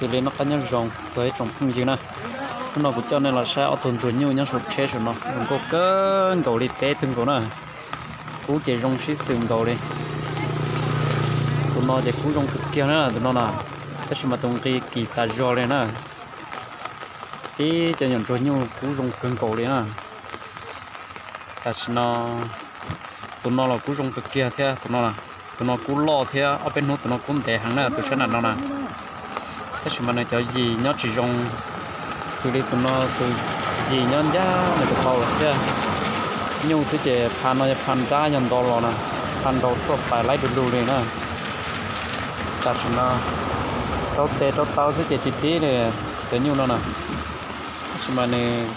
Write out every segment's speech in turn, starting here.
Xws li noj qab nyob zoo txog ib tsoom phooj ywg na, hnub no kuv coj nej los saib ob tug ntsuag nyuj nyob saum tsheb saum no zoo nkauj kawg nkaus li peb tug nkaus na. Kub ces zoo sib xws nkaus li. Tus no ces kub zoo kawg kiag na tus no na, tab sis mas tus nqi kim tas zog li na. Tib cov nyuam ntsuag nyuj kub zoo kawg nkaus li na. Tam sim no tus no los kub zoo kawg kiag thiab tus no, tus no kub loj thiab ob peb hnub tus no kub ntev heev na tus sab nram no na. Tab sis mas nws cov yim nyob tsis zoo, xws li tus no tus yim nyob ncaj nws tus qau lawm thiab. Nyuj xwb ces pha no yog pha nrab yog nto los na, pha nrau tuaj pais laib du lug li na. Tam sim no rau tes rau taw xwb ces tsis tib li cov nyuj no na. Tab sis mas nws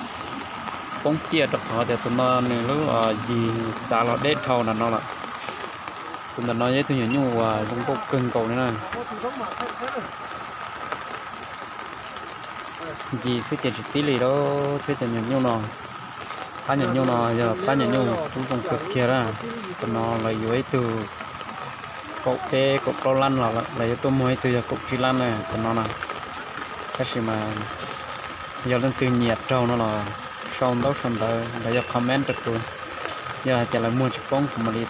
poob piaj rau qhov tias tus no nws lub yim txav los deb dhau nram no lawm. Tus ntawm no yog ib tug nyuam nyuj uas zoo nkauj kawg nkaus li na. Yim xwb ces tsis tib li lawm thiab cov nyuam nyuj no. Pab nyuam nyuj no yog pab nyuam nyuj kub zoo kawg kiag na. Tus no lawv yuav ib tug kaum peb kaum plaub lab los lawv yuav tuaj muag ib tug yog kaum tsib lab na tus no na. Tab sis mas yog leej twg nyiam raug no los sau ntaub sau ntawv los yog comment rau kuv. Yog hais tias lawv muag tsis poob kuv mam li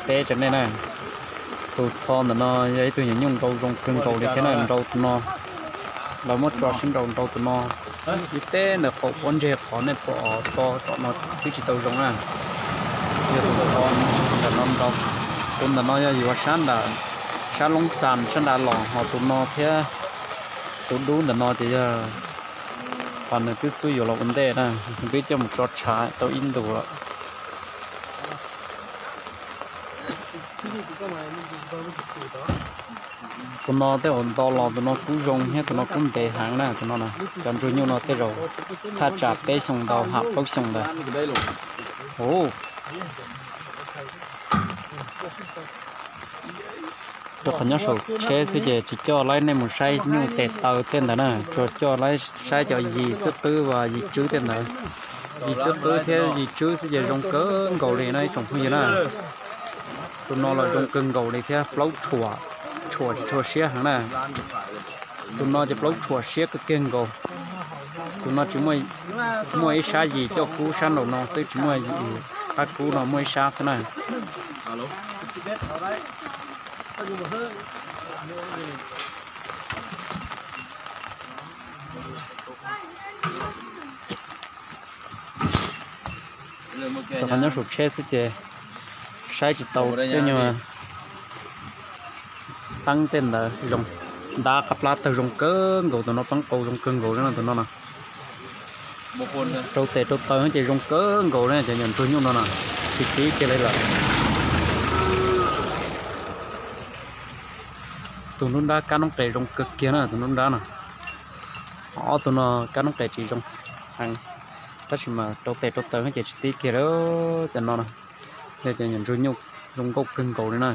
teb rau nej na. Tus txho ntawm no yog ib tug nyuam nyuj nrau zoo kawg nkaus li thiab na, nrau tus no lawv muab tso sib nrau nrau tus no. Ib teb ntawm qaum pob ntseg qhov nej pom to tom no twb tsis tau zoo na. Yog tus txho ntawm no nrau, tus ntawm no yog yuav sab nram, sab loob xas sab nrad los, ho tus no thiab tus dub ntawm no ces yog qhov nws twb xub yuav los ua ntej na, twb coj mus tso tshav tau ib ntus lawm. Tus no tej zaum nto los tus no kub zoo thiab tus no kub ntev heev na tus no na. Cov ntsuag nyuj no tej zaum thaj tsam peb xyoos ntau ham plaub xyoos ntawd. Rau qhov nyob saum tsheb xwb ces tsis coj laib nej mus saib nyuj tes taw tej ntawd na, tsuas coj laib saib cov yim xwb qwb uas yim tswb tej ntawd. Yim xwb qwb thiab yim tswb xwb ces zoo kawg nkaus li na ib tsoom phooj ywg na. Tus no los zoo kawg nkaus li thiab plaub tshuam, tshuam tsis tshua siab heev na. Tus no ces plaub tshuam siab kawg kiag nkaus. Tus no tsis muaj, muaj ib sab yim coj kub sab nraum no xwb, tsis muaj yim qab kub no, muaj ib sab xwb na. Rau qhov nyob saum tsheb xwb ces saib tsis tau tej nyuag teeb tej ntawd zoo. Ntab qab plab tawg zoo kawg nkaus, tus no peeb qau zoo kawg nkaus li no tus no na. Rau tes rau taw ces zoo kawg nkaus li cov nyuam ntsuag nyuj no na, tsis tib kiag li lawm. Tus nruab nrab kab noob qes zoo kawg kiag na tus nruab nrab no. Ob tug no kab noob qes tsis zoo heev, tab sis mas rau tes rau taw ces tsis tib kiag li cov no na. Yog cov nyuam ntsuag nyuj zoo nkauj kawg nkaus li na.